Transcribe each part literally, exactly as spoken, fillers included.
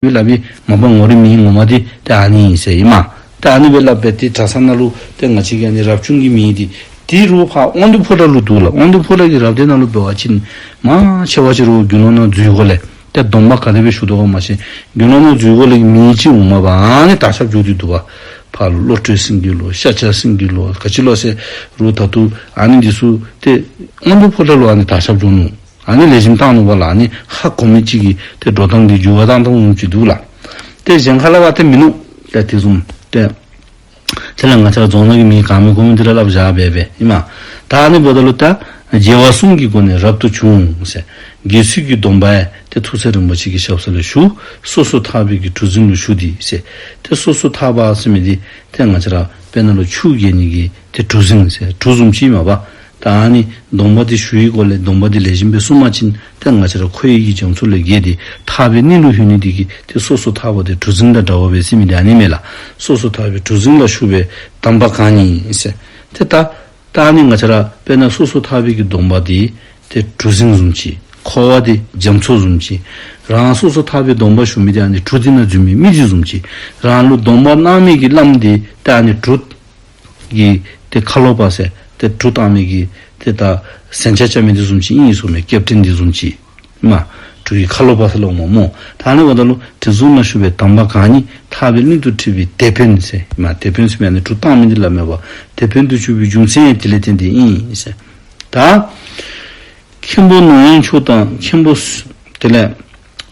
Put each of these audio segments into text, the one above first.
སྦེ་སླབ་པའི་མ་པ་ངོ་རིས་མིང་ངོ་མ་འདི་ཏེ་ཨ་ནི་ཨིན་ཟེར་ཨིན་མས། ཏེ་ཨ་ནི་སྦེ་སླབ་སྦེ་ཏེ་གྲྭ་ཚང་ནང་ལུ་ཏེ་ང་བཅས་ཀྱི་ཨ་ནི་རབ་བྱུང་གི་མིང་འདི་ཏེ་རུང་ཕར་དབང་འདུས་ཕོ་བྲང་ལུ་འདུག་ལགས། དབང་འདུས་ཕོ་བྲང་གི་རབ་སྡེ་ནང་ལུ་འབད་བ་ཅིན་མང་ཆེ་བ་ཅིག་རུང་དགེ་སློང་ནང་འཛུལ་སྒོ་ལས་ཏེ་སྡོམ་པ་ག་དེ་སྦེ་ཞུ་དོ་ག་མ་ཤེས། དགེ་སློང་ནང་འཛུལ་སྒོ་ལས་མིང་ཅིག་འོངམ་ད་ཨ་ནི་དར་ཁྱབ་འགྱོ་སྟེ་འདུག་པ། ཕར་ལུ་བློ་གྲོས་སེང་གེ་ལོ་ཤཱཀྱ་སེང་གེ་ལོ་ག་ཅི་ལོ་ཟེར་རུང་ད་ལྟོ་ཨ་ནི་འདི་ཚུ་ཏེ་དབང་འདུས་ཕོ་བྲང་ལུ་ཨ་ནི་དར་ཁྱབ་འགྱོ་ནུག། ཨ་ནི་ལེགས་ཤོམ་བཏང་ནུག་པ་ལགས། ཨ་ནི་ཧ་གོ་མི་ཅིག་གིས་ཏེ་འགྲོ་སྟངས་འདི་འགྱུར་བ་བཏང་བཏངམ་བཟུམ་ཅིག་འདུག་ལགས། ཏེ་གཞན་ཁ་ལས་ཕར་ཏེ་མིན་ནུག། ཏེ་དེ་བཟུམ་ཏེ་དེ་ལས་ང་བཅས་ར་རྫོང་ནང་གི་མི་གང་མི་གོ་མི་འདི་ར་སླབ་བཞག་སྦེ་སྦེ་ཨིན་མས། ད་ཨ་ནི་འབདཝ་ད་ལུ་ད་རྒྱལ་བ་གསུམ་གྱི་སྒོ་ནས་རབ་ཏུ་བྱུང་ཟེར། དགེ་ཚུལ་གྱི་སྡོམ་པ་ཡང་ཏེ་ཐུགས་སྲས་རིན་པོ་ཆེ་གི་ཞབས་ས་ལས་ཞུ། སོ་སོ་ཐར་པའི་གི་གྲུ་གཟིངས་ལུ་ཞུགས་ཏེ་ཟེར། ཏེ་སོ་སོ་ཐར་པ་ཟེར་མི་འདི་ཏེ་ང་བཅས་ར་དཔེར་ན་ལུ་ཆུ་རྐྱབ་ནི་གི་ཏེ་གྲུ་གཟིངས་ཟེར་གྲུ་བཟུམ་ཅིག་མས་པ། ད་ཨ་ནི་སྡོམ་པ་འདི་ཞུ་བའི་སྒོ་ལས་སྡོམ་པ་འདི་ལེགས་ཤོམ་སྦེ་བསྲུང་པ་ཅིན་ཏེ་ང་བཅས་ར་འཁོར་བའི་གི་རྒྱ་མཚོ་ལས་བརྒལ་ཏེ་ཐར་པའི་གནས་ལུ་ལྷོད་ནི་འདི་གིས་ཏེ་སོ་སོ་ཐར་པ་འདི་གྲུ་གཟིངས་དང་འདྲཝ་སྦེ་ཟེར་མི་འདི་ཨ་ནི་མས་ལགས། སོ་སོ་ཐར་པའི་གྲུ་གཟིངས་ལ་ཞུགས་པའི་དམ་པ་གང་ཉིད་ཟེར། ཏེ་ད་ད་ཨ་ནི་ང་བཅས་ར་དཔེར་ན་སོ་སོ་ཐར་པའི་གི་སྡོམ་པ་འདི་ཏེ་གྲུ་གཟིངས་བཟུམ་ཅིག། འཁོར་བ་འདི་རྒྱ་མཚོ་བཟུམ་ཅིག། རང་སོ་སོ་ཐར་པའི་སྡོམ་པ་ཞུ་མི་འདི་ཨ་ནི་གྲུ་འདི་ནང་འཛུལ་མི་མི་འདི་བཟུམ་ཅིག། རང་ལུ་སྡོམ་པ་གནང་མི་གི་བླམ་འདི་ཏེ་ཨ་ནི་གྲུ་གི་ཏེ་ཁ་ལོ་པ་ཟེར་ཏེ་གྲུ་བཏང་མི་གི་ཏེ་ད་ཟན་ཆ་རྐྱབ་མི་འདི་བཟུམ་ཅིག་ཨིན་ཟེར་མས། ཀེབ་ཊེན་འདི་བཟུམ་ཅིག་མས། གྲུ་གི་ཁ་ལོ་པ་ཟེར་སླབ་འོང་སྨོ། ད་ཨ་ནི་འབདཝ་ད་ལུ་དེ་བཟུམ་ལ་ཞུགས་པའི་དམ་པ་གང་ཉིད་ཐར་པའི་གླིང་དུ་ཁྲིད་པའི་དེད་དཔོན་ཟེར་མས། དེད་དཔོན་ཟེར་མི་ཨ་ནི་གྲུ་བཏང་མི་འདི་སླབ་མས་པ། དེད་དཔོན་དུ་གྱུར་པའི་རྒྱུ་མཚན་ཡང་དེ་ལས་བརྟེན་ཏེ་ཨིན་ཟེར། ད་མཁན་པོ་ནོར་གཡང་མཆོག་དང་མཁན་པོ་སུ་དེ་ལས་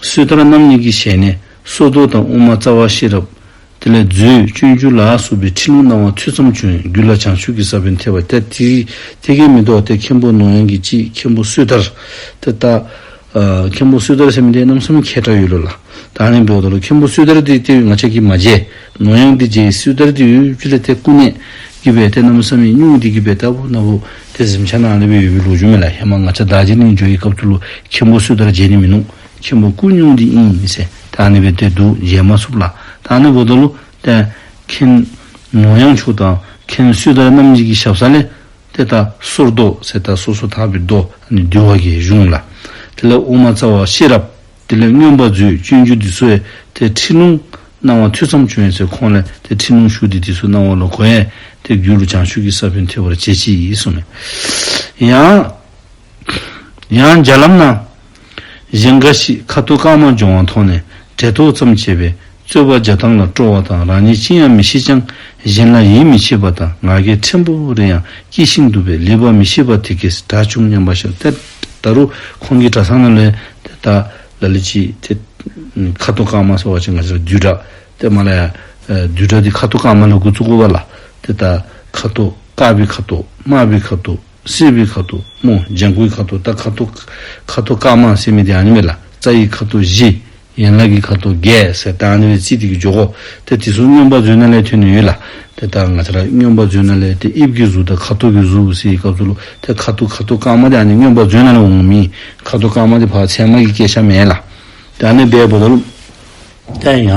བསོད་དར་རྣམ་གཉིས་ཀྱི་ཞལ་ནས་སོར་མདོ་དང་དབུ་མ་རྩ་བ་ཤེས་རབ་དེ་ལས་མཛོད་སྤྱོད་འཇུག་ལ་སོགས་པའི་ཁྲིད་ལུང་གནང་བ་ཐོས་ཙམ་བྱུང་། རྒྱུད་ལ་བྱང་ཆུབ་ཀྱི་ས་བོན་ཐེབས་པ། ཏེ་དེ་དེ་གིས་མི་དོ། ཏེ་མཁན་པོ་ནོར་གཡང་གིས་གཅིག། མཁན་པོ་བསོད་དར་ཏེ་ད་ཨ་མཁན་པོ་བསོད་དར་ཟེར་མི་འདི་གནམ་མེད་ས་མེད་མཁས་དྲགས་ཡོད་ལོ་ལགས། ད་ཨ་ནི་འབདཝ་ད་ལུ་མཁན་པོ་བསོད་དར་འདི་ཏེ་ང་བཅས་ཀྱིས་མ་མཇལ། ནོར་གཡང་འདི་མཇལ། བསོད་དར་འདི་ཡུལ་ཕྱོགས་ལས་ཏེ་སྐུ་ནད་ཀྱིས་སྦེ་ཏེ་གནམ་མེད་ས་མེད་སྙུང་སྟེ་གིས་སྦེ་ད་བུ་ན་བུ་ཏེ་གཟིམ་ཆ་ནང་ལས་སྦེ་ཡོད་པའི་ལོ་རྒྱུས་མས་ལགས། ཧེ་མ་ང་བཅས་རྡོ་རྗེ་གླིང་འགྱོ་བའི་སྐབས་སུ་ལུ་མཁན་པོ་བསོད་དར་མཇལ་ནི་མིན་ནུག། མཁན་པོ་སྐུ་སྙུང་སྟེ་ཨིན་ཟེར། ད་ཨ་ནི་སྦེ་ཏེ་འདུག། མཇལ་མ་ཚུགས་ལགས། ད་ཨ་ནི་འབདཝ་ད་ལུ་ཏེ་མཁན་ནོར་གཡང་མཆོག་དང་མཁན་བསོད་དར་རྣམ་གཉིས་ཀྱི་ཞབས་ས་ལས་ཏེ་ད་སོར་མདོ་ཟེར་ད་སོ་སོ་ཐར་པའི་མདོ་ཨ་ནི་འདུལ་བ་གི་གཞུང་ལགས། དེ་ལས་དབུ་མ་རྩ་བ་ཤེས་རབ། དེ་ལས་མངོན་པ་མཛོད་སྤྱོད་འཇུག་འདི་ཚུ་ཡང་ཏེ་ཁྲིད་ལུང་གནང་བ་ཐོས་ཙམ་བྱུང་ཡང་ཟེར། ཁོང་ལས་ཏེ་ཁྲིད་ལུང་ཞུ་སྟེ་འདི་ཚུ་གནང་བ་ལུ་གོ་ཡང་ཏེ་རྒྱུད་ལུ་བྱང་ཆུབ་ཀྱི་ས་བོན་ཐེབས་པར་བྱེད་ཅིག་གསུངས་མས། ཡང་ཡང་རྒྱ་ལམ་ན་གཞན་འགའ་ཞིག་ཁ་དོག་དཀར་དམར་སྦྱོང་བ་མཐོང་ནས་དྲན་རྟོག་ཙམ་བྱས་པས་རྩོད་པ་རྒྱག་སྟངས་ལ་སྤྲོ་བ་དང་། རང་ཉིད་ཅི་ཡང་མི་ཤེས་ཀྱང་གཞན་ལ་ཡིད་མི་ཆེས་པ་དང་། ང་རྒྱལ་ཕྲན་བུ་རེ་ཡང་སྐྱེས་ཤིང་འདུག་པས་ལེགས་པར་མི་ཤེས་པ་དེ་སྐད་དྲག་བྱུང་སྙམ་པ་ཤར། ཏེ་ད་རུང་ཁོང་གི་གྲྭ་ཚང་ནང་ལས་ཏེ་ད་ལ་ལུ་ཅིག་ཏེ་ཁ་དོག་དཀར་དམར་ཟེར་བ་ཅིན་ང་བཅས་ར་བསྡུས་གྲྭ་ཏེ་མ་ལ་ཡ་ཨེ་བསྡུས་གྲྭ་འདི་ཁ་དོག་དཀར་དམར་ལས་འགོ་བཙུགས་དགོ་པ་ལགས། ཏེ་ད་ཁ་དོག་དཀར་པོའི་ཁ་དོག་དམར་པོའི་ཁ་དོག་སེར་པོའི་ཁ་དོག་སྨོ། ལྗང་གུའི་ཁ་དོག། ད་ཁ་དོག་ཁ་དོག་དཀར་དམར་ཟེར་མི་འདི་ཨ་ནི་མས་ལགས། རྩ་བའི་ཁ་དོག་བཞི། ཡན་ལག་གི་ཁ་དོག་བརྒྱད་ཟེར་ད་ཨ་ནི་སྦེ་རྩིས་ཏེ་གིས་འགྱོ་དགོ། ཏེ་དེ་ཚུ་མངོན་པ་མཛོད་ནང་ལས་ཐོན་ནི་ཡོད་ལགས། ཏེ་ད་ང་བཅས་ར་མངོན་པ་མཛོད་ནང་ལས་ཏེ་དབྱིབས་ཀྱི་གཟུགས་དང་ཁ་དོག་གི་གཟུགས་ཟེར་བའི་སྐབས་སུ་ལུ་ཏེ་ཁ་དོག་ཁ་དོག་དཀར་དམར་འདི་ཨ་ནི་མངོན་པ་མཛོད་ནང་ལས་འོང་མི། ཁ་དོག་དཀར་དམར་འདི་ཕར་ཚད་མ་གི་སྐད་ཆ་མེན་ལགས། ཏེ་ཨ་ནི་སྦེ་འབདཝ་ད་ལུ་ཏེ་ཡང་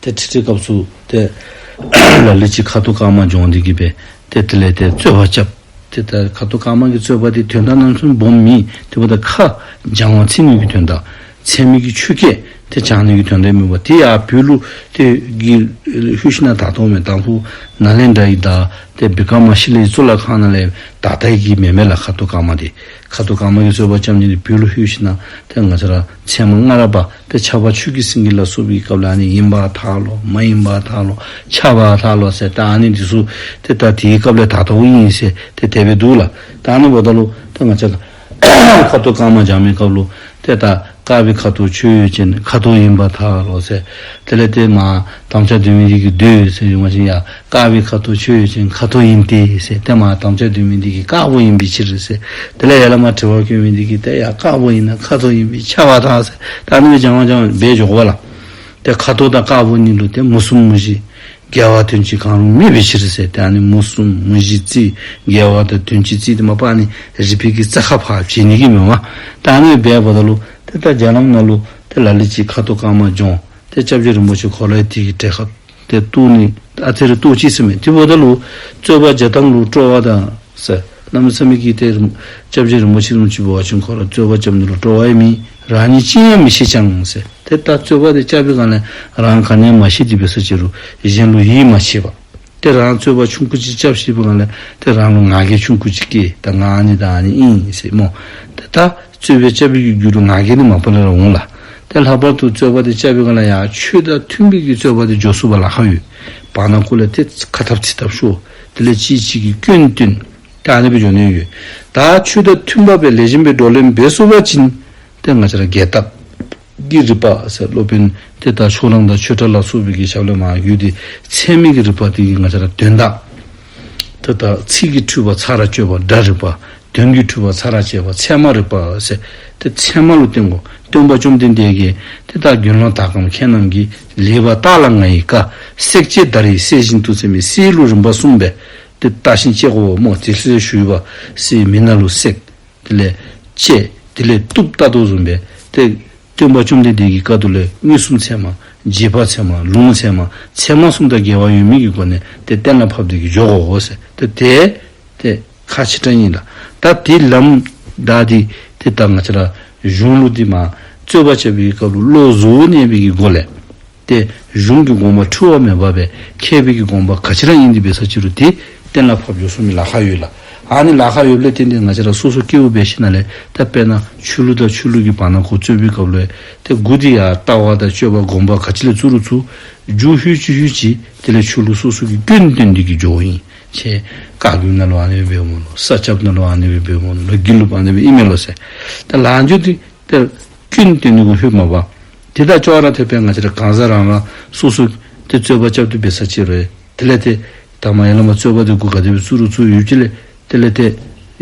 ཏེ་ཁྲིད་ཁྲིད་སྐབས་སུ་ཏེ་ལ་ལུ་ཅིག་ཁ་དོག་དཀར་དམར་སྦྱོང་སྟེ་གིས་སྦེ་ཏེ་དེ་ལས་ཏེ་རྩོད་པ་རྐྱབ། ཏེ་ད་ཁ་དོག་དཀར་དམར་གྱི་རྩོད་པ་འདི་དོན་དག་གནམ་མེད་ས་མེད་སྦོམ་མེད། དེ་འབདཝ་ད་ཁ་སྦྱང་བ་ཚིག་ཉིད་ཀྱི་དོན་དག་ཚད་མའི་གི་ཆོས་སྐད་ཏེ་སྦྱང་ནི་གི་དོན་དག་མེན་པར་ཏེ་ཡར་བོད་ལུ་ཏེ་གི་ལྷོད་ཞིནམ་དར་དོ་མས། དང་ཕུ་ནཱ་ལེནྡྲ་ཡི་དང་ཏེ་བི་ཀྲ་མ་ཤི་ལའི་གཙུག་ལག་ཁང་ནང་ལས་དར་དར་གི་མེན་མས་ལགས། ཁ་དོག་དཀར་དམར་འདི་ཁ་དོག་དཀར་དམར་གྱི་རྩོད་པ་རྐྱབ་ནི་འདི་བོད་ལུ་ལྷོད་ཞིནམ་ཏེ་ང་བཅས་ར་ཚད་མ་སྔ་རབས་པ་ཏེ་ཕྱྭ་པ་ཆོས་ཀྱི་སེང་གེ་ལ་སོགས་པའི་སྐབས་ལུ་ཨ་ནི་ཡིན་པར་ཐལ་ལོ། མ་ཡིན་པར་ཐལ་ལོ། ཁྱབ་པར་ཐལ་ལོ་ཟེར་ད་ཨ་ནི་འདི་ཚུ་ཏེ་ད་དེའི་སྐབས་ལས་དར་དརཝ་ཨིན་ཟེར་ཏེ་དེ་སྦེ་འདུག་ལགས། ད་ཨ་ནི་འབདཝ་ད་ལུ་ཏེ་ང་བཅས་ཁ་དོག་དཀར་དམར་སྦྱང་མི་སྐབས་ལུ་ཏེ་ད་དཀར་པོའི་ཁ་དོག་ཆོས་ཅན། ཁ་དོག་ཡིན་པར་ཐལ་ལོ་ཟེར། དེ་ལས་ཏེ་མར་དམ་བཅའ་འདུལ་མི་འདི་གིས་འདུལ་ཟེར་ཡོད་པ་ཅིན་ཡ་དཀར་པོའི་ཁ་དོག་ཆོས་ཅན། ཁ་དོག་ཡིན་ཏེ་ཟེར། ཏེ་མར་དམ་བཅའ་འདུལ་མི་འདི་གིས་དཀར་པོ་ཡིན་པའི་ཕྱིར་ཟེར། དེ་ལས་ཡར་ལས་མར་དྲི་བ་བཀོད་མི་འདི་གིས་ཏེ་ཡ་དཀར་པོ་ཡིན་ན་ཁ་དོག་ཡིན་པས་ཁྱབ་པར་ཐལ་ཟེར། ད་ཨ་ནི་སྦེ་སྦྱང་བ་སྦྱང་བ་སྦེ་འགྱོ་དགོ་པ་ལགས། ཏེ་ཁ་དོག་དང་དཀར་པོ་གཉིས་ལུ་ཏེ་མུ་གསུམ་མུ་བཞི་འགལ་བ་དོན་གཅིག་གང་རུང་མེད་པའི་ཕྱིར་ཟེར། ཏེ་ཨ་ནི་མུ་གསུམ་མུ་བཞི་རྩིས་འགལ་བ་དང་དོན་གཅིག་རྩིས་ཏེ་མ་པ་ཨ་ནི་རིག་པའི་གི་རྩ་ཁ་ཕར་བྱེད་ནི་གི་མེན་པ། ད་ཨ་ནི་སྦེ་འབདཝ་ད་ལུ་ཏེ་ད་རྒྱ་ལམ་ནང་ལུ་ཏེ་ལ་ལུ་ཅིག་ཁ་དོག་དཀར་དམར་སྦྱོང་ཏེ་སྐྱབས་རྗེ་རིན་པོ་ཆེ་ཁོ་ར་དེ་གི་གྲལ་ཁར་ཏེ་གཏོགས་ནི་ཨ་ཙི་རེ་གཏོགས་ཅི་ཟེར་མས། དེ་འབདཝ་ད་ལུ་རྩོད་པ་རྒྱག་སྟངས་ལུ་སྤྲོ་བ་དང་ཟེར། གནམ་མེད་ས་མེད་ཀྱི་ཏེ་རིན་སྐྱབས་རྗེ་རིན་པོ་ཆེ་རིན་པོ་ཆེ་འབད་བ་ཅིན་ཁོ་ར་རྩོད་པ་རྐྱབ་ནི་ལུ་སྤྲོ་བ་ཡང་མེད། རང་ཉིད་ཅི་ཡང་མི་ཤེས་ཀྱང་ཟེར། ཏེ་ད་རྩོད་པ་དེ་རྐྱབ་པའི་སྒང་ལས་རང་ག་ནི་ཡང་མ་ཤེས་ཏེ་འབད་ས་ཅིག་རུང་གཞན་ལུ་ཡིད་མ་ཆེས་པར། ཏེ་རང་རྩོད་པ་ཆུང་ཀུ་ཅིག་རྐྱབ་ཤེས་པའི་སྒང་ལས་ཏེ་རང་ལུ་ང་རྒྱལ་ཆུང་ཀུ་ཅིག་སྐྱེ། ད་ང་ཨ་ནི་དང་ཨ་ནི་ཨིན་ཟེར་སྨོ། ཏེ་ད་རྩོད་པ་རྐྱབ་པའི་གི་རྒྱུ་ལུ་ང་རྒྱལ་ནི་མ་པ་ལས་ར་འོང་ལགས། ཏེ་ལྷག་པར་དུ་རྩོད་པ་དེ་རྐྱབ་པའི་སྒང་ལས་ཡང་ཆོས་དང་མཐུན་པའི་གི་རྩོད་པ་དེ་འགྱོ་ཚུགས་པར་ལཱ་ཁག་ཡོད། བར་ན་ཁོ་ལས་ཏེ་ཁ་འཐབ་ཚིག་འཐབ་ཤོར། དེ་ལས་གཅིག་གིས་གཅིག་གི་སྐྱོན་བཏོན། ད་ཨ་ནི་སྦེ་འགྱོ་ནི་ཡོད། ད་ཆོས་དང་མཐུན་པ་སྦེ་ལེགས་ཤོམ་སྦེ་བགྲོ་གླེང་འབད་ཚུགས་པ་ཅིན་ཏེ་ང་བཅས་ར་རྒྱས་བཏབ་ཀྱི་རིག་པ་ཟེར་སློབ་དཔོན་ཏེ་ད་ཕྱོགས་གླང་དང་ཆོས་གྲགས་ལ་སོགས་པའི་གི་ཞབས་ལས་མར་བརྒྱུད་དེ་ཚད་མའི་གི་རིག་པ་དེ་གིས་ང་བཅས་ར་དོན་དག་ཏེ་ད་ཚིག་གི་འཁྲུལ་པ་ཚར་ར་གཅོད་པ་སྒྲ་རིག་པ། དོན་གྱི་འཁྲུལ་པ་ཚར་ར་གཅོད་པ་ཚད་མ་རིག་པ་ཟེར་ཏེ་ཚད་མ་ལུ་བརྟེན་དགོ། སྟོན་པ་བཅོམ་ལྡན་འདས་ཀྱིས་ཏེ་ད་དགེ་སློང་དག་གམ་ཁྱེད་རྣམས་ཀྱིས་ལེགས་པར་བརྟགས་ལ་ང་ཡི་བཀའ། བསྲེགས་བཅད་བརྡར་ཡི་གསེར་བཞིན་དུ་ཟེར་མི་གསེར་ལུ་རིམ་པ་གསུམ་སྦེ་ཏེ་བརྟགས་ཤིང་དཔྱད་དགོ་སྨོ། དེ་ཚེ་ཞུས་པ་གསེར་མིག་ནང་ལུ་བསྲེགས། དེ་ལས་བཅད། དེ་ལས་གཏུབ་ལྟ་དོ་བཟུམ་སྦེ་ཏེ་སྟོན་པ་བཅོམ་ལྡན་འདས་ཀྱི་བཀའ་དེ་ལས་མངོན་སུམ་ཚད་མ། རྗེས་དཔག་ཚད་མ། ལུང་ཚད་མ། ཚད་མ་གསུམ་དང་འགལ་བ་ཡོད་མེད་ཀྱི་སྒོ་ནས་ཏེ་གཏན་ལ་ཕབ་སྟེ་གི་འགྱོ་དགོ་ཟེར། ཏེ་དེ་ཏེ་ཁག་ཆེ་དྲགས་ཨིན་ལགས། ད་དེ་ལམ་བདའ་སྟེ་ཏེ་ད་ང་བཅས་ར་གཞུང་ལུ་དེ་མར་རྩོད་པ་རྐྱབ་པའི་སྐབས་ལུ་བློ་གཟུ་བོ་གནས་པའི་གི་སྒོ་ལས་ཏེ་གཞུང་གི་དགོངས་པ་འཁྲུལ་བ་མེད་པ་སྦེ་མཁས་པའི་གི་དགོངས་པ་ག་ཅི་ར་ཨིན་དེ་འབད་ས་ཅིག་རུང་དེ་གཏན་ལ་ཕབ་འགྱོ་ཚུགས་མི་ལཱ་ཁག་ཡོད་ལགས། ཨ་ནི་ལཱ་ཁག་ཡོདཔ་ལས་བརྟེན་ཏེ་ང་བཅས་ར་སོ་སོ་སྐྱེ་བོ་འབད་ཞིནམ་ལས་ད་དཔེར་ན་ཆོས་ལུགས་དང་ཆོས་ལུགས་ཀྱི་བར་ན་ཁོ་རྩོད་པའི་སྐབས་ལུ་ཏེ་མགུ་དེ་ཡང་ལྟ་བ་དང་སྤྱོད་པ་དགོངས་པ་ག་ཅི་ལས་བཙུགས་རུང་བཙུགས། མཇུག་ལྷོད་ཅི་ལྷོད་ཅི་དེ་ལས་ཆོས་ལུགས་སོ་སོ་གི་སྐྱོན་བཏོན་ཏེ་གི་འགྱོཝ་ཨིན། ཁྱེད་བཀའ་བརྒྱུད་ནང་ལུ་ཨ་ནི་སྦེ་འབདཝ་མས་ལོ། ས་སྐྱབས་ནང་ལུ་ཨ་ནི་སྦེ་འབདཝ་མས་ལོ། དགེ་ལུགས་པ་ཨ་ནི་སྦེ་ཨིན་མས་ལོ་ཟེར། ད་ལགས་འཇུ་དེ་ཏེ་སྐྱོན་བཏོན་ནི་གུ་ལྷོད་མ་པ། དེ་དང་ཅོག་ར་འཐདཔ་སྦེ་ང་བཅས་ར་གང་ཟག་རང་རང་སོ་སོ་ཏེ་རྩོད་པ་རྐྱབ་སྟེ་འབད་ས་ཅིག་རུང་དེ་ལས་ཏེ་ད་མར་ཡར་ལས་མར་རྩོད་པ་དེ་གུ་ག་དེ་སྦེ་བཙུགས་རུང་བཙུགས་ཡོད་ཅི་ལས་དེ་ལས་ཏེ་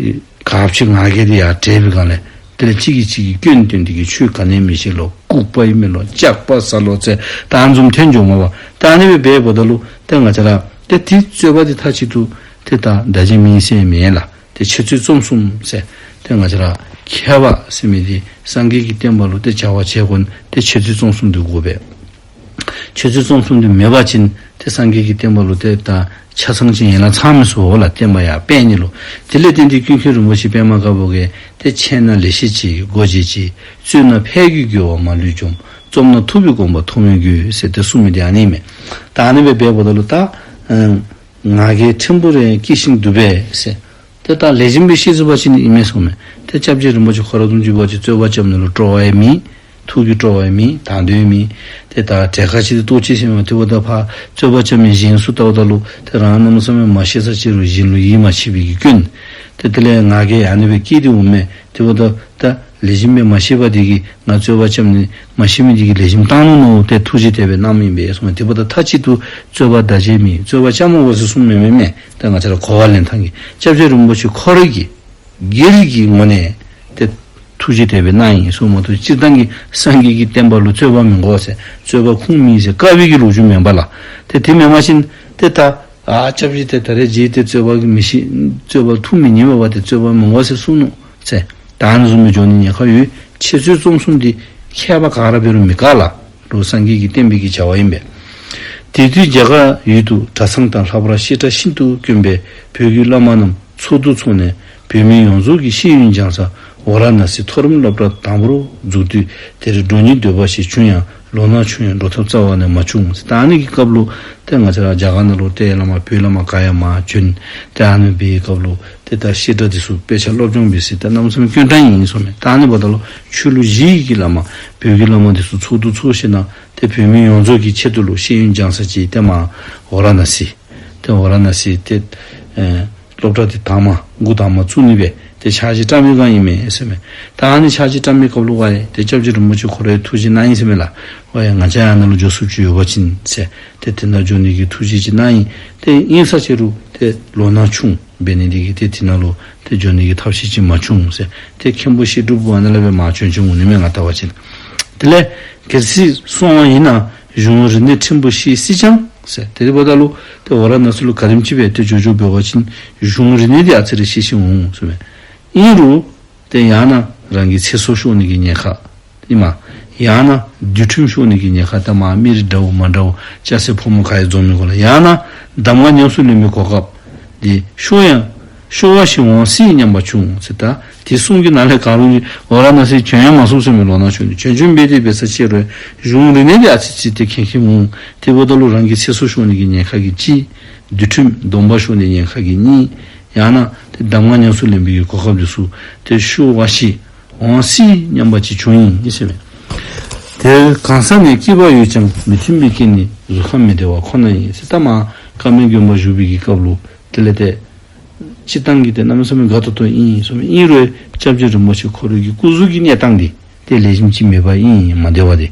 ག་ཅི་ང་རྒྱལ་དེ་ཡར་དྲེགས་པའི་སྒང་ལས་དེ་ལས་གཅིག་གིས་གཅིག་གི་སྐྱོན་བཏོན་ཏེ་གི་ཁྱོད་ག་ནི་མི་ཤེས་ལོ། ལྐུགས་པ་ཨིན་མས་ལོ། ཇག་པ་ཟ་ལོ་ཟེར་ད་ཨ་ནི་བཟུམ་ཐོན་འགྱོཝ་མས་པ། ད་ཨ་ནི་སྦེ་འབདཝ་ད་ལུ་ཏེ་ང་བཅས་ར་ཏེ་དེ་རྩོད་པ་དེ་མཐའ་གཅིག་ཏུ་ཏེ་ད་བདའ་བྱ་མེད་ཟེར་མེན་ལགས། ཏེ་འཆད་རྩོད་རྩོམ་གསུམ་ཟེར་ཏེ་ང་བཅས་ར་མཁས་པ་ཟེར་མི་དེ་སངས་རྒྱས་ཀྱི་བསྟན་པ་ལུ་ཏེ་བྱ་བ་བྱེད་དགོ་ན་ཏེ་འཆད་རྩོད་རྩོམ་གསུམ་དེ་དགོ་པས། འཆད་རྩོད་རྩོམ་གསུམ་དེ་མེད་པ་ཅིན་ཏེ་སངས་རྒྱས་ཀྱི་བསྟན་པ་ལུ་ཏེ་ད་ཆ་ཚང་ཅིག་ཡན་ལག་ཚང་མི་ཚུགས་ལགས། བསྟན་པ་ཡར་སྤེལ་ནི་ལུ། དེ་ལས་བརྟེན་ཏེ་ཀུན་མཁྱེན་རིན་པོ་ཆེ་པདྨ་དཀར་པོ་གིས་ཏེ་འཆད་ན་ལེགས་བཤད་ཅིག་སྒོ་འབྱེད་ཅིང་། རྩོད་ན་ཕས་རྒོལ་རྒོལ་བ་མ་ལུས་འཇོམས། རྩོམ་ན་ཐུབ་པའི་དགོངས་པ་ཐོགས་མེད་རྒྱུད་ཟེར་ཏེ་གསུངས་མི་དེ་ཨ་ནི་མས། ད་ཨ་ནི་སྦེ་འབདཝ་ད་ལུ་ད་ཨ་ང་རྒྱལ་ཕྲན་བུ་རེ་སྐྱེས་ཤིང་འདུག་པས་ཟེར། ཏེ་ད་ལེགས་ཤོམ་སྦེ་ཤེས་ཚུགས་པ་ཅིན་ཨིན་མས་གསུངས་མས། ཏེ་སྐྱབས་རྗེ་རིན་པོ་ཆེ་ཁོ་ར་བཟུམ་ཅིག་འབད་བ་ཅིན་རྩོད་པ་རྐྱབ་ནི་ལུ་སྤྲོ་བ་ཡང་མེད། ཐུགས་ཀྱི་སྤྲོ་བ་ཡང་མེད། དང་འདོད་ཡང་མེད། ཏེ་ད་གྲལ་ཁར་ཅིག་ཏེ་གཏོགས་ཅི་ཟེར་མས། དེ་འབདཝ་ད་ཕར་རྩོད་པ་རྐྱབ་མི་གཞན་ཚུ་བལྟཝ་ད་ལུ་ཏེ་རང་གནམ་མེད་ས་མེད་མ་ཤེས་ས་ཅིག་རུང་གཞན་ལུ་ཡིད་མ་ཆེས་པའི་གི་སྐྱོན། ཏེ་དེ་ལས་ང་རྒྱལ་ཨ་ནི་སྦེ་སྐྱེས་ཏེ་འོང་མས། དེ་འབདཝ་ད་ད་ལེགས་ཤོམ་སྦེ་མ་ཤེས་པ་དེ་གིས་ང་རྩོད་པ་རྐྱབ་ནི་མ་ཤེས་མི་དེ་གིས་ལེགས་ཤོམ་བཏང་ནུག་མནོ་སྟེ་ཐུགས་རྗེ་དེ་སྦེ་གནངམ་ཨིན་པས་གསུངས་མས། དེ་འབདཝ་ད་མཐའ་གཅིག་ཏུ་རྩོད་པ་བདའ་བྱ་མེད། རྩོད་པ་རྐྱབ་མ་དགོ་ཟེར་གསུངམ་མེན་མས་མས། ད་ང་བཅས་ར་གོ་བ་ལེན་ཐངས་ཀྱི་སྐྱབས་རྗེ་རིན་པོ་ཆེ་ཁོ་ར་གིས་སྒེར་གྱི་ངོས་ནས་ཏེ་ཐུགས་རྗེ་དེ་སྦེ་གནང་ཡི་གསུངམ་མ་གཏོགས་སྤྱིར་བཏང་གི་སངས་རྒྱས་ཀྱི་བསྟན་པ་ལུ་རྩོད་པ་མི་དགོ་ཟེར་རྩོད་པ་ཁུངས་མེད་ཟེར་བཀག་པའི་གི་ལོ་རྒྱུས་མེན་པ་ལགས། ཏེ་དེ་མེན་པ་ཅིན་ཏེ་ད་ཨ་སྐྱབས་རྗེ་ཏེ་ད་རེས་རྗེ་ཏེ་རྩོད་པ་གི་མི་ཤེས་རྩོད་པ་ཐུགས་མི་མཉེས་པ་སྦེ་ཏེ་རྩོད་པ་མི་དགོ་ཟེར་གསུངས་ནུག་ཟེར། ད་ཨ་ནི་བཟུམ་སྦེ་འགྱོ་ནི་ཉེན་ཁ་ཡོད། འཆད་རྩོད་རྩོམ་གསུམ་འདི་མཁས་པ་ག་ར་འབད་རུང་མི་དཀའ་ལགས། ལུ་སངས་རྒྱས་ཀྱི་བསྟན་པའི་གི་བྱ་བ་ཨིན་པས། དེ་དུས་རྒྱ་གར་ཡུལ་དུ་གྲྭ་ཚང་དང་ལྷག་པར་བཤད་གྲྭ་ཤིན་ཏུ་དཀོན་པས་བོད་ཀྱི་བླ་མ་རྣམས་ཚོགས་འདུ་ཚོགས་ནས་བོད་མི་ཡོངས་རྫོགས་ཀྱི་ཤེས་ཡོན་སྦྱང་ས་ཝཱ་ར་ཎ་སི་མཐོ་རིམ་སློབ་གྲྭ་དང་པོར་འཛུགས་དུས་དེར་འགྲོ་སྙིང་འདོད་པ་ཞིག་བྱུང་ཡང་ལོ་ན་ཆུང་ཡང་འགྲོ་ཐབས་རྩ་བ་ནས་མ་བྱུང་། ད་ཨ་ནི་གི་སྐབས་ལུ་ཏེ་ང་བཅས་ར་རྒྱ་གར་ནང་ལུ་ཏེ་བླ་མ་བོད་བླ་མ་ག་ཡང་མ་བྱོན། ཏེ་ཨ་ནི་འབད་བའི་སྐབས་ལུ་ཏེ་ད་བཤད་གྲྭ་འདི་ཚུ་དཔེ་ཆ་སློབ་སྦྱོང་འབད་ས་ད་གནམ་མེད་ས་མེད་དཀོན་དྲགས་ཨིན་གསུངས་མས། ད་ཨ་ནི་འབདཝ་ད་ལུ་ཆོས་ལུགས་བཞི་གི་བླ་མ་བོད་ཀྱི་བླ་མ་འདི་ཚུ་ཚོགས་འདུ་ཚོགས་ཞིནམ་ཏེ་བོད་མི་ཡོངས་རྫོགས་ཀྱི་ཆེད་དུ་ལུ་ཤེས་ཡོན་སྦྱང་ས་ཅིག་ཏེ་མར་ཝཱ་ར་ཎ་སི་ཏེ་ཝཱ་ར་ཎ་སི་ཏེ་ཨེ་སློབ་གྲྭ་འདི་དང་པ་འགོ་དང་པ་བཙུགས་ནི་སྦེ་ཏེ་ཕྱག་ཕྱིད་བཀྲམ་མི་ག་ཨིན་མས་ཟེར་མས། ད་ཨ་ནི་ཕྱག་ཕྱིད་བཀྲམ་མི་སྐབས་ལུ་ཝའི་ཏེ་སྐྱབས་རྗེ་རིན་པོ་ཆེ་ཁོ་རའི་ཐུགས་རྗེ་གནང་ཡི་ཟེར་མས་ལགས། ཝའི་ང་བཅས་ཡང་ཨ་ནཱ་ལུ་འགྱོ་ཚུགསཔ་ཅིག་ཡོད་པ་ཅིན་ཟེར་ཏེ་དེ་ནང་འགྱོ་ནི་གི་ཐུགས་རྗེ་ཅིག་གནང་ཡི། ཏེ་ཨིན་ས་ཅིག་རུང་ཏེ་ལོ་ན་ཆུང་འབད་ནི་དེ་གིས་ཏེ་དེ་ནང་ལུ་ཏེ་འགྱོ་ནི་གི་ཐབས་ཤེས་ཅིག་མ་བྱུང་ཟེར། ཏེ་མཁན་པོ་བཤད་སྒྲུབ་པོ་ཨ་ནཱ་ལས་སྦེ་མར་བྱོན་བྱོནམ་འོང་ནི་མས་ང་བལྟ་བ་ཅིན། དེ་ལས་གལ་སྲིད་སོང་བ་ཡིན་ན་གཞུང་རིག་གནས་ཕྲན་བུ་ཤེས་སྲིད་ཀྱང་ཟེར། ཏེ་དེ་འབདཝ་ད་ལུ་ཏེ་ཝཱ་ར་ཎ་སི་ལུ་ག་དེམ་ཅིག་སྦེ་ཏེ་འགྱོ་འགྱོ་འབད་བ་ཅིན་གཞུང་རིག་གནས་འདི་ཨ་ཙི་རེ་ཤེས་ཤེསཔ་འོང་གསུངས་མས། ཨིན་རུང་ཏེ་ཡང་ན་རང་གི་ཚེ་སྲོག་ཤོར་ནི་གི་ཉེན་ཁ། ཨིན་མས། ཡང་ན་འདུལ་ཁྲིམས་ཤོར་ནི་གི་ཉེན་ཁ། ད་མར་མི་རིགས་འདྲཝ་མ་འདྲཝ་སྐྱ་སེར་ཕོ་མོ་ག་ཡང་འཛོམས་མི་དགོ་ལགས། ཡང་ན་གདམས་ངག་ཉམས་སུ་ལེན་པའི་གོ་སྐབས་འདི་ཤོར་ཡང་ ཤོར་བ་ཞིག་འོང་སྲིད་སྙམ་པ་བྱུང་ཟེར། ད་དེ་གསུང་གི་ནང་ལས་ག་རུང་གི་ཝཱ་ར་ཎ་སི་བྱོན་ཡང་མ་སོང་ཟེར་མི་ལོ་ན་བྱུང་ནི། བྱོན་བྱོན་འབད་དེ་འབད་ས་ཅིག་རུང་གཞུང་རིག་གནས་དེ་ཨ་ཙི་ཙི་དེ་མཁྱེན་མཁྱེན་འོང་། དེ་འབདཝ་ད་ལུ་རང་གི་ཚེ་སྲོག་ཤོར་ནི་གི་ཉེན་ཁ་གི་གཅིག། འདུལ་ཁྲིམས་སྡོམ་པ་ཤོར་ནི་ཉེན་ཁ་གི་གཉིས། ཡང་ན་དེ་གདམས་ངག་ཉམས་སུ་ལེན་པའི་གི་གོ་སྐབས་དེ་ཚུ་དེ་ཤོར་བ་ཞིག་འོང་སྲིད་སྙམ་པ་ཅིག་བྱུང་ཡི་ཟེར་མས། དེར་གང་ཟག་ནི་སྐྱིད་པ་ཡོད་ཀྱང་མི་མཐུན་པའི་རྐྱེན་ནི་གཟུགས་ཁམས་མི་བདེ་བ་ཁོ་ན་ཡིན་ཟེར། ད་མར་ཀ་མེ་དགོན་པ་བཞུགས་པའི་གི་སྐབས་ལུ་དེ་ལས་ཏེ་སྤྱིར་བཏང་གི་ཏེ་གནམ་མེད་ས་མེད་དགའ་ཏོག་ཏོ་ཨིན་ཟེར་མས། ཨིན་རུང་སྐྱབས་རྗེ་རིན་པོ་ཆེ་ཁོ་རའི་གི་སྐུ་གཟུགས་ཀྱི་གནས་སྟངས་འདི་ཏེ་ལེགས་ཤོམ་ཅིག་མེད་པ་ཨིན། མ་བདེ་བ་འདི་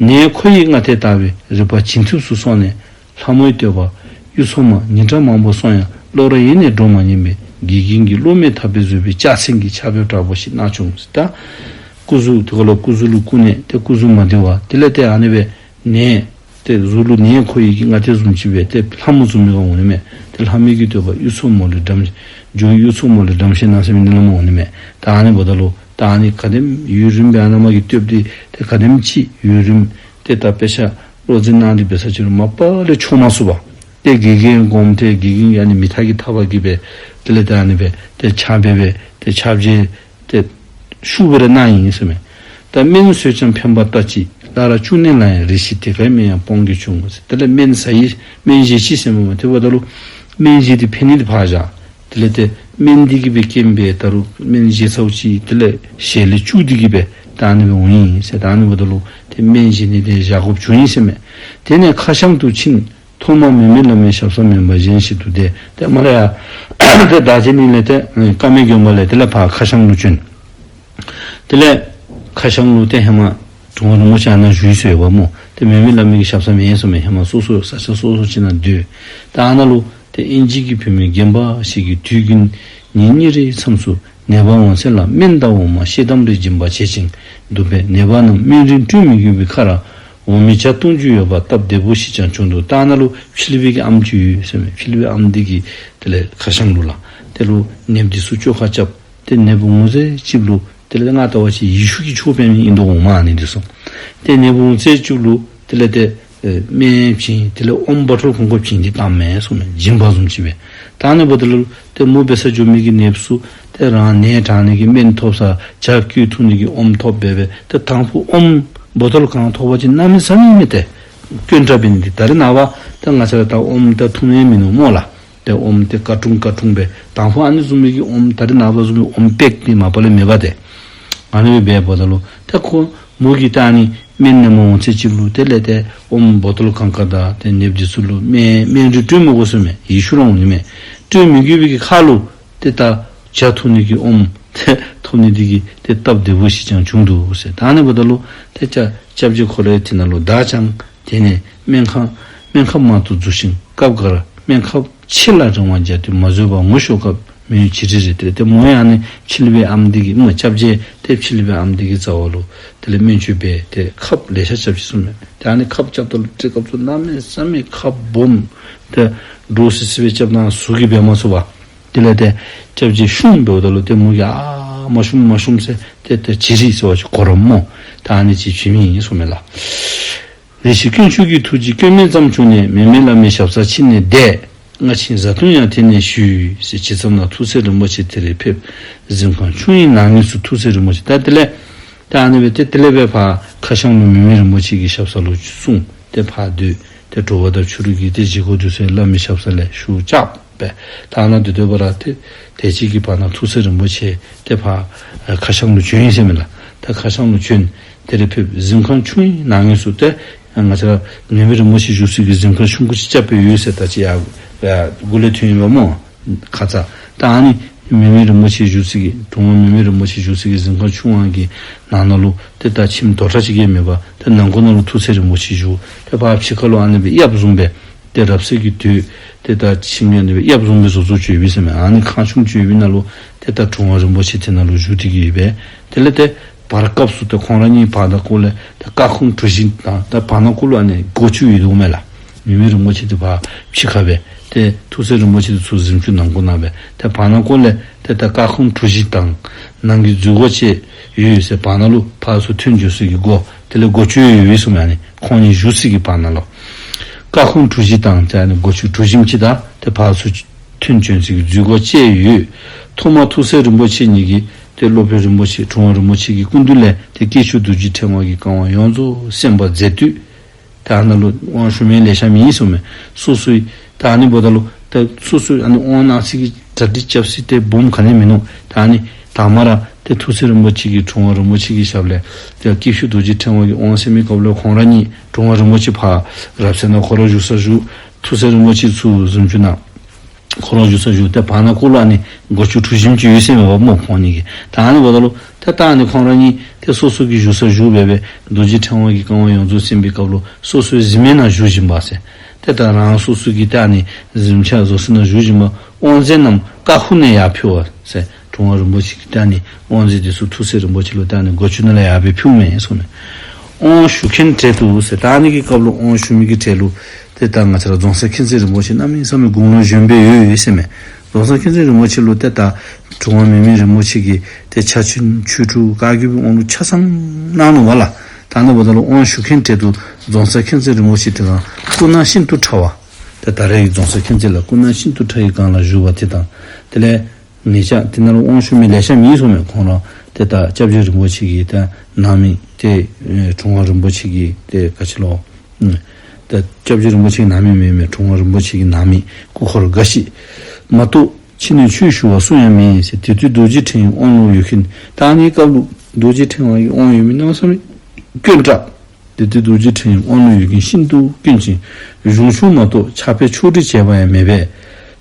ནད་ཁོ་ཡི་སྔ་ལྟས་ལྟ་བའི་རིག་པ་བྱིང་ཐུབ་སུ་སོང་ནས། ལྷ་མོའི་བསྟོད་པ་གཡུ་མཚོ་མ། ཉིན་གྲངས་མང་པོ་སོང་ཡང་བློ་ར་ཡེ་ནས་འགྲོ་མ་ཉན་པས། དགེ་རྒན་གྱིས་བློ་མེད་ཐབས་པས་བཟོས་པའི་ལྕགས་སྲེག་གི་ཕྱག་དཔེ་འདྲ་པོ་ཞིག་གནང་བྱུང་ཟེར། ད་སྐུ་གཟུགས་དེ་ཁ་ལུ་སྐུ་གཟུགས་ལུ་སྐུ་ནད་ཏེ་སྐུ་གཟུགས་མ་བདེ་བ་དེ་ལས་ཏེ་ཨ་ནི་སྦེ་ནད་ཏེ་གཟུགས་ལུ་ནད་ཁོ་ཡི་གི་སྔ་ལྟས་བཟུམ་ཅིག་སྦེ་ཏེ་ལྷ་མོ་བཟུམ་མའི་ག་འོང་ནི་མས། ཏེ་ལྷ་མོའི་གི་བསྟོད་པ་གཡུ་མཚོ་མོ་ལས་འགྲམ་ཇོ་གཡུ་མཚོ་མོ་ལས་འགྲམ་ཤེས་གནང་ཟེར་མི་ནི་ལྷ་མོ་འོང་ནི་མས། ད་ཨ་ནི་འབདཝ་ད་ལུ་ད་ཨ་ནི་ག་དེམ་ཡུན་རིངམོ་སྦེ་ཨ་ནཱ་མར་གྱི་བསྟོད་པ་འདི་ཏེ་ག་དེམ་ཅིག་ཡུན་རིངམོ་ཏེ་ད་དཔེ་ཆ་བློ་འཛིན་གནང་སྟེ་འབད་ས་ཅིག་རུང་མ་པ་ལས་ཆོག་མ་ཚུགས་པར་ཏེ་དགེ་རྒན་སྒོམ་སྟེ་དགེ་རྒན་གྱིས་ཨ་ནི་མི་ཐག་གི་ཐག་པ་གིས་སྦེ་དེ་ལས་ཏེ་ཨ་ནི་སྦེ་ཏེ་ཕྱག་འབད་སྦེ་ཏེ་ཕྱག་རྗེས་ཏེ་ཤུགས་སྦེ་ར་གནང་ཡི་ཟེར་མས། ད་སྨན་ཟོས་ཀྱང་ཕན་པ་ལྟ་ཅི། སླར་བཅུག་ནས་ལ་ཡང་རེ་ཞིག་དེ་ཀའི་སྨན་ཡང་སྤོང་གི་བྱུང་ཟེར། དེ་ལས་སྨན་ཟ་ཡི་སྨན་བཞེས་ཅི་ཟེར་མས། དེ་འབདཝ་ད་ལུ་སྨན་བཞེས་ཏེ་ཕན་ནི་འདི་ཕར་བཞག། དེ་ལས་ཏེ་སྨན་འདི་གིས་སྦེ་རྐྱེན་སྦེ་ད་རུང་སྨན་བཞེས་ཚརཝ་ཅིག་དེ་ལས་ཞལ་ལས་སྐྱུག་འདི་གིས་སྦེ་ད་ཨ་ནི་སྦེ་འོང་ཡི་ཟེར། ད་ཨ་ནི་འབདཝ་ད་ལུ་ཏེ་སྨན་བཞེས་ནི་དེ་བཞག་དགོཔ་བྱུང་ཡི་ཟེར་མས། དེ་ནས་ཁ་ཤང་དུ་ཕྱིན། ཐོག་མར་མེ་མེ་བླ་མའི་ཞབས་སར་མེན་པར་གཞན་ཞིག་ཏུ་བསྡད། ཏེ་མར་ལས་ཡར་ཏེ་ད་ཅི་ནི་ལས་ཏེ་ཀ་མེ་དགོན་པ་ལས་དེ་ལས་ཕར་ཁ་ཤང་ལུ་བྱོན། དེ་ལས་ཁ་ཤང་ལུ་ཏེ་ཧེ་མ་དྲུང་པ་རིན་པོ་ཆེ་ཨ་ནཱ་བཞུགས་སོ་ཡོདཔ་སྨོ། ཏེ་མེ་མེ་བླ་མའི་གི་ཞབས་སར་མེན་ཟེར་མས། ཧེ་མ་སོ་སོ་ས་ཆ་སོ་སོ་ཅིག་ནང་སྡོད། ད་ཨ་ནཱ་ལུ་ཏེ་དབྱིན་ཇི་གི་བུད་མེད་རྒན་པ་ཞིག་གིས་དུས་རྒྱུན་ཉིན་གཉིས་རེའི་མཚམས་སུ་ནད་པ་འོང་ཚད་ལ་སྨན་དང་འོ་མ་ཤེལ་དམ་རེ་སྦྱིན་པ་བྱེད་ཅིང་འདུག་པས། ནད་པ་རྣམས་སྨན་རིན་སྤྲོད་མི་དགོས་པའི་ཁར་འོ་མའི་ཇ་བཏུང་རྒྱུ་ཡོད་པ་སྟབས་བདེ་པོ་ཞིག་ཀྱང་བྱུང་འདུག། ད་ཨ་ནཱ་ལུ་ཕྱི་གླིང་པའི་གི་ཨམ་ཅིག་ཡོད་ཟེར་མས། ཕྱི་གླིང་པའི་ཨམ་འདི་གིས་དེ་ལས་ཁ་ཤང་ལུ་ལགས། དེ་ལུ་ནདཔ་འདི་ཚུ་བཅོས་ཁ་རྐྱབ། ཏེ་ནདཔ་འོང་ཚད་ཅིག་ལུ་དེ་ལས་ང་བལྟ་བ་ཅིན་ཡེ་ཤུ་གི་ཆོས་ཕན་མི་ཨིན་དོ་འོང་མ་ཨ་ནི་འདི་ཚུ། ཏེ་ནདཔ་འོང་ཚད་ཅིག་ལུ་དེ་ལས་ཏེ་ཨེ་སྨན་བྱིན། དེ་ལས་ཨོམ་བོ་ཊོལ་གང་ག་བྱིན་ཏེ་བཏངམ་མས་ཟེར་མས། སྦྱིན་པ་བཟུམ་ཅིག་སྦེ། ད་ཨ་ནི་འབདཝ་ད་ལུ་ཏེ་མོ་འབད་སར་འགྱོ་མི་གི་ནདཔ་ཚུ་ཏེ་རང་ནད་དྲག་ནི་གི་སྨན་ཐོབ་ས་ཇ་སྐྱུག་འཐུང་ནི་གི་ཨོམ་ཐོབ་འབད་སྦེ་ཏེ་དང་ཕུ་ཨོམ་བོ་ཊོལ་གང་ཐོབ་པ་ཅིན་གནམ་མེད་ས་མེད་ཏེ་དཀོན་དྲགས་འབད་ནི་འདི་ད་རེས་ནངས་པ་ཏེ་ང་བཅས་ར་ད་ཨོམ་ད་འཐུང་ནི་མིན་ནུག་སྨོ་ལགས། ཏེ་ཨོམ་ཏེ་ཀ་ཀྲུང་ཀ་ཀྲུང་སྦེ་དང་ཕུ་ཨ་ནི་བཟུམ་མའི་གི་ཨོམ་ད་རེས་ནངས་པ་བཟུམ་མའི་ཨོམ་པེག་འདི་མ་པ་ལས་མེད་པ་ཏེ། ཨ་ནི་སྦེ་འབདཝ་ད་ལུ་ཏེ་ཁོ་མོ་གིས་ད་ཨ་ནི་སྨན་ནདཔ་འོང་ཚད་ཅིག་ལུ་དེ་ལས་ཏེ་ཨོམ་བོ་ཊོལ་གང་ག་དང་ཏེ་ནདཔ་འདི་ཚུ་ལུ་སྨན་སྨན་རིན་སྤྲོད་མི་དགོ་ཟེར་མས། ཡེ་ཤུ་ར་འོང་ནི་མས། སྤྲོད་མི་དགོ་པའི་གི་ཁར་ལུ་ཏེ་ད་ཇ་འཐུང་ནི་གི་ཨོམ་ཏེ་ཐོབ་ནི་འདི་གིས་ཏེ་སྟབས་བདེ་པོ་ཞིག་ཀྱང་བྱུང་འདུག་ཟེར། ད་ཨ་ནི་འབདཝ་ད་ལུ་ཏེ་སྐྱབས་སྐྱབས་རྗེ་ཁོ་ར་དེ་ནང་ལུ་བདག་ཀྱང་དེ་ནས་སྨན་ཁབ་སྨན་ཁབ་མང་དུ་བཙུགས་ཤིང་སྐབས་འགར་སྨན་ཁབ་ཕྱེད་ལ་རིང་བ་སྦྱར་ཏེ་མ་བཟོད་པར་ངུ་ཤོར་སྐབས་མི་ཡུལ་བྱི་རི་རི་སྟེ། ཏེ་མོ་ཡང་ཨ་ནི་ཕྱི་གླིང་པའི་ཨམ་འདི་གི་མ་སྐྱབས་རྗེ་ཏེ་ཕྱི་གླིང་པའི་ཨམ་འདི་གི་རྩ་བ་ལུ་དེ་ལས་སྨན་བཅོས་འབད་དེ་ཁབ་ལེ་ཤ་རྐྱབ་ཅི་ཟེར་མས། ཏེ་ཨ་ནི་ཁབ་རྐྱབ་ད་ལུ་ཏེ་སྐབས་སུ་གནམ་མེད་ས་མེད་ཁབ་སྦོམ་ཏེ་འདྲོག་སི་སི་སྦེ་རྐྱབ་ན་ཟུག་གིས་འབད་མ་ཚུགས་པར་དེ་ལས་ཏེ་སྐྱབས་རྗེ་བཤུམ་འབདཝ་ད་ལུ་ཏེ་མོ་གིས་ཨ་མ་བཤུམ་མ་བཤུམ་ཟེར་ཏེ་ཏེ་བྱི་རི་ཟེར་བ་ཅིན་གོ་རམ་སྨོ། ད་ཨ་ནི་ཅིག་བྱིན་མི་ཨིན་ཟེར་མས་ལགས། རེ་ཞིག་དཀོན་མཆོག་གི་ཐུགས་རྗེས་སྐྱོན་མེད་ཙམ་བྱུང་ནས་མེ་མེ་བླ་མའི་ཞབས་སར་ཕྱིན་ནས་བསྡད། སྔ་ཕྱི་བཟའ་བཏུང་ཡང་དེ་ནས་ཞུས་ཟེར། ཇི་ཙམ་ན་ཐུགས་སྲས་རིན་པོ་ཆེ་དེར་ཕེབས། གཟིམ་ཁང་ཆུང་ངུའི་ནང་ངོས་སུ་ཐུགས་སྲས་རིན་པོ་ཆེ། ད་དེ་ལས་ད་ཨ་ནི་སྦེ་ཏེ་དེ་ལས་སྦེ་ཕར་ཁ་ཤང་ལུ་མེ་མེ་རིན་པོ་ཆེ་གི་ཞབས་ས་ལུ་སོང་སྟེ་ཕར་སྡོད། ཏེ་དྲོ་པ་དང་ཕྱི་རུ་གི་ཏེ་བཞེས་སྒོ་འདི་ཚུ་བླ་མའི་ཞབས་ས་ལས་ཞུ་བཅར་སྦེ་ད་ཨ་ནཱ་སྡོད་སྡོད་པ་ར་ཏེ་དེ་ཅིག་གི་བར་ན་ཐུགས་སྲས་རིན་པོ་ཆེ་ཏེ་ཕར་ཁ་ཤང་ལུ་བྱོན་ཡི་ཟེར་མས་ལགས། ད་ཁ་ཤང་ལུ་བྱོན། དེར་ཕེབས། གཟིམ་ཁང་ཆུང་ངུའི་ནང་ངོས་སུ་ཏེ་ང་བཅས་ར་མེ་མེ་རིན་པོ་ཆེ་བཞུགས་སའི་གི་གཟིམ་ཁང་ཆུང་ཀུ་ཅིག་རྐྱབ་སྦེ་ཡོད་ཟེར། ད་ཅི་ཡར་ཡར་མགུ་ལས་ཐོན་ཡོདཔ་སྨོ། ཁ་ཙ་ད་ཨ་ནི་མེ་མེ་རིན་པོ་ཆེ་བཞུགས་སའི་གི་དྲུང་པ་མེ་མེ་རིན་པོ་ཆེ་བཞུགས་སའི་གི་གཟིམ་ཁང་ཆུང་བ་གི་ནང་ན་ལུ་ཏེ་ད་ཁྱིམ་དོག་དྲགས་ཅིག་གིས་མེད་པར་ཏེ་ནང་སྒོ་ནང་ལུ་ཐུགས་སྲས་རིན་པོ་ཆེ་བཞུགས། ཏེ་ཕར་ཕྱི་ཁ་ལུ་ཨ་ནི་སྦེ་གཡབ་བཟུམ་སྦེ་ཏེ་རབ་གསལ་གྱི་དུས་ཏེ་ད་ཁྱིམ་ཡང་ཨ་ནི་སྦེ་གཡབ་བཟུམ་སྦེ་བཟོ་བཟོ་བཅོས་ཡོད་ཟེར་མས། ཨ་ནི་ཁང་ཆུང་བཅོས་ཡོད་པའི་ནང་ལུ་ཏེ་ད་དྲུང་པ་རིན་པོ་ཆེ་དེ་ནང་ལུ་བཞུགས་ཏེ་གི་ཡོད་པས། དེ་ལས་ཏེ་བར་སྐབས་སུ་ཏེ་ཁོང་ར་གཉིས་བར་ན་ཁོ་ལས་ཏེ་བཀའ་ཁུང་གྲུ་བཞི་དང་ཏེ་བར་ན་ཁོ་ལུ་ཨ་ནི་སྒོ་ཅིག་ཡོད་དོ་མས་ལགས། མེ་མེ་རིན་པོ་ཆེ་དེ་ཕར་ཕྱི་ཁ་སྦེ་ཏེ་ཐུགས་སྲས་རིན་པོ་ཆེ་དེ་ཚུར་གཟིམ་ཅུང་ནང་སྒོ་ནང་སྦེ་ཏེ་བར་ན་ཁོ་ལས་ཏེ་ད་བཀའ་ཁུང་གྲུ་བཞི་དང་ནང་གི་འཛུལ་སྒོ་ཅིག་ཡོད་ཟེར། བར་ན་ལུ་ཕར་ཚུར་ཐོན་འགྱོ་སའི་གི་སྒོ་དེ་ལས་སྒོ་ཅིག་ཡོད་ཟེར་མས། ཨ་ནི་ཁོང་གཉིས་བཞུགས་སའི་གི་བར་ན་ལུ་བཀའ་ཁུང་གྲུ་བཞི་དང་ཏེ་ཨ་ནི་སྒོ་ཅིག་གྲུ་བཞིམ་ཅིག་དང་ཏེ་ཕར་ཚུར་ ཐོན་བྱོན་ས་གི་འཛུལ་སྒོ་བཅད་ཡོད། ཐོག་མར་ཐུགས་སྲས་རིན་པོ་ཆེ་ཉིད་ཀྱིས་ཏེ་སློབ་དཔོན་རིན་པོ་ཆེ་གྲུབ་དབང་རིན་པོ་ཆེ་གི་སྐུ་མདུན་ལས་ཏེ་དཀྱིལ་ཆོག་རྡོ་རྗེ་ཕྲེང་བ་གི་བཀའ་དབང་ཡོངས་རྫོགས་གསན་པར་མཛད་དུས། ད་ཨ་ནཱ་ལུ་དབང་ཞུ་མི་ལེ་ཤ་མེད་ཟེར་མས། སོ་སོའི་ད་ཨ་ནི་འབདཝ་ད་ལུ་ད་སོ་སོའི་ཨ་ནི་དབང་གནང་ས་གི་གྲ་སྒྲིག་རྐྱབ་ས་ཏེ་སྦོམ་ག་ནི་མིན་ནུག། ད་ཨ་ནི་དང་པ་ར་ཏེ་ཐུགས་སྲས་རིན་པོ་ཆེ་གིས་གྲུབ་དབང་རིན་པོ་ཆེ་གི་ཞབས་ལས་ཏེ་དཀྱིལ་ཆོག་རྡོ་རྗེ་ཕྲེང་བ་གི་དབང་གསན་མི་སྐབས་ལུ་ཁོང་ར་གཉིས་གྲུབ་དབང་རིན་པོ་ཆེ་ཕར་རབ་གསལ་ནང་ཁོ་ར་བཞུགས་ས་བཞུགས། ཐུགས་སྲས་རིན་པོ་ཆེ་ཚུར་གཟིམ་ཅུང་ནང་ཁོ་ར་བཞུགས་ས་བཞུགས། ཏེ་བར་ན་ཁོ་ལུ་ཨ་ནི་སྒོ་ཅུང་གྲུ་བཞི་ཅིག་ཡོད་ཟེར་མས་པ་སྨོ་ཁོང་གཉིས་ཀྱི། ད་ཨ་ནི་འབདཝ་ད་ལུ་ཏེ་ད་ཨ་ནི་ཁོང་ར་གཉིས་ཏེ་སོ་སོ་གི་བཞུགས་ས་བཞུགས་སྦེ་སྦེ་རྡོ་རྗེ་ཕྲེང་བ་གི་བཀའ་དབང་ཡོངས་རྫོགས་གསན་པའི་སྐབས་ལུ་སོ་སོའི་གཟིམ་མལ་ནང་བཞུགས་བཞིན་པ་ཟེར། ཏེ་ད་རང་སོ་སོ་གི་ད་ཨ་ནི་གཟིམ་ཆ་བཟོ་ས་ནང་བཞུགས་བཞིན་པ། དབང་རྫས་རྣམས་ཀ་ཁུ་ནས་ཡར་ཕུལ་བ་ཟེར། གྲུབ་དབང་རིན་པོ་ཆེ་གིས་ད་ཨ་ནི་དབང་རྫས་དེ་ཚུ་ཐུགས་སྲས་རིན་པོ་ཆེ་ལུ་ད་ཨ་ནི་སྒོ་ཅུང་ནང་ལས་ཡར་སྦེ་ཕུལཝ་མས་ཟེར་མས། དབང་ཞུ་མཁན་གྲལ་དུ་ཟེར། ད་ཨ་ནི་གི་སྐབས་ལུ་དབང་ཞུ་མི་གི་གྲལ་ལུ་ཏེ་ད་ང་བཅས་ར་རྫོང་གསར་མཁྱེན་བརྩེ་རིན་པོ་ཆེ་གནམ་མེད་ས་མེད་དགུང་ལོ་གཞོན་སྦེ་ཡོད་ཡོད་ཟེར་མས། རྫོང་གསར་མཁྱེན་བརྩེ་རིན་པོ་ཆེ་ལུ་ཏེ་ད་གྲུབ་དབང་མེ་མེ་རིན་པོ་ཆེ་གིས་ཏེ་ཕྱག་ཆེན་ཆོས་དྲུག་བཀའ་བརྒྱུད་པའི་དབང་ལུང་ཆ་ཚང་གནང་ནུག་པ་ལགས། ད་ཨ་ནི་འབདཝ་ད་ལུ་དབང་ཞུ་མཁན་གྲལ་དུ་རྫོང་གསར་མཁྱེན་བརྩེ་རིན་པོ་ཆེ་དེ་སྒང་སྐུ་ན་ཤིན་ཏུ་ཕྲ་བ། ཏེ་ད་རེས་ཀྱི་རྫོང་གསར་མཁྱེན་བརྩེ་ལགས་སྐུ་ན་ཤིན་ཏུ་ཕྲ་བའི་སྒང་ལ་བཞུགས་པ་དེ་དང་། དེ་ལས་ཉེ་ཆར་དེ་ནང་ལུ་དབང་ཞུ་མི་ལེ་ཤ་མེད་ཟེར་མས། ཁོང་ར་ཏེ་ད་སྐྱབས་རྗེ་རིན་པོ་ཆེ་གི་ད་ནང་མི་ཏེ་ཨེ་གྲུབ་དབང་རིན་པོ་ཆེ་གི་ཏེ་ག་ཅི་ལོ། ཨུམ། ད་སྐྱབས་རྗེ་རིན་པོ་ཆེ་གི་ནང་མི་མེན་མས། གྲུབ་དབང་རིན་པོ་ཆེ་གི་ནང་མི་སྐུ་འཁོར་འགའ་ཞིག་མ་གཏོགས་ཕྱི་ནས་ཆོས་ཞུ་བ་སུ་ཡང་མེད་ཟེར། དེ་དུས་རྡོ་རྗེ་ཕྲེང་བའི་དབང་ལུང་ཡོད་མཁན། ད་ཨ་ནི་སྐབས་ལུ་རྡོ་རྗེ་ཕྲེང་བ་གི་དབང་ཡོད་མི་གནམ་མེད་ས་མེད་དཀོན་དྲགས། དེ་དུས་རྡོ་རྗེ་ཕྲེང་བའི་དབང་ལུང་ཡོད་མཁན་ཤིན་ཏུ་དཀོན་ཅིང་གཞུང་ཆུང་མ་གཏོགས་ཕྱག་དཔེ་ཕྱོགས་སྒྲིག་བྱས་པ་ཡང་མེད་པས།